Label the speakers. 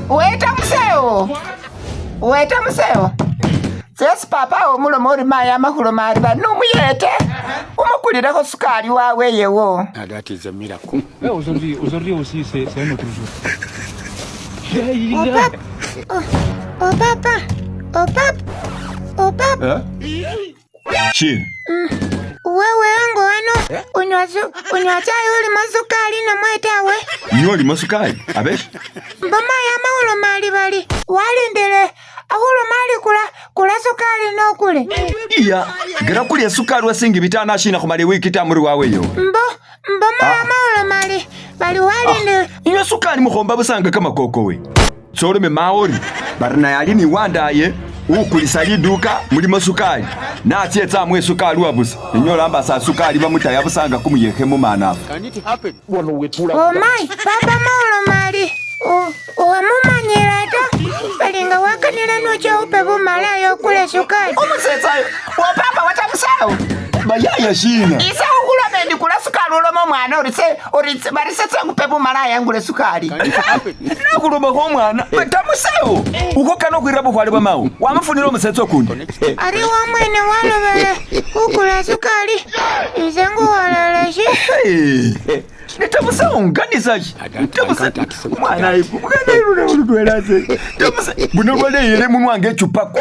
Speaker 1: Weta musewo, weta musewo. Tsesi papa omuloma ori mayi amakhuloma ari bari numuyete umukulilekho sukali wawe yewo.
Speaker 2: Now that is a miracle.
Speaker 3: Ouais, aujourd'hui, aujourd'hui aussi, c'est un autre jour.
Speaker 4: Oh papa, oh, oh papa, oh papa, oh papa.
Speaker 5: Shina?
Speaker 4: Wewe ango ano unywa unywa chai ulimo sukali namwe tawe?
Speaker 5: Inywa olimo sukali abeshi?
Speaker 4: Mboma ya maulo mali bali walindile akhuloma ali kula kula sukali nokule.
Speaker 5: Iya, ngera kulya sukali wa silingi bitano ashina khumala iwiki ta muri wawe yo.
Speaker 4: Mbo mboma ya maulo mali bali walindile.
Speaker 5: Inywa sukali mukhomba busanga kamakoko we. Tsolome mawe ori bari naye ali ni wandaye ukulisa liduka mulimo sukali natsyetsa amuwe sukali wabusa inyola ambasa sukali bamutaya busanga kumuyekhe mumanafu.
Speaker 2: Can it happen?
Speaker 4: Oh my, papa maulo mali wamumanyila ta balinga wakanila nucha upe bumalayo okule sukali.
Speaker 1: Umusetsayo wo papa watamusawo.
Speaker 5: Bayaya shina?
Speaker 1: Ise khukhuloma endi kula sukali uloma omwana ori se ori bari setse ngupe bumalaya ngule sukali.
Speaker 2: Can it happen?
Speaker 5: Nakhuloma omwana tamusewo ukho kana okhwira bukhwale bwa mawo wamufunila omusetsa okundi.
Speaker 4: Ali wamwene walobele khukula sukali ise nguwoleleshi.
Speaker 5: Nitamusewo nganisashi umwana mwana ilule uludwelase tamuse buno lwaleyele munwa ngechupa.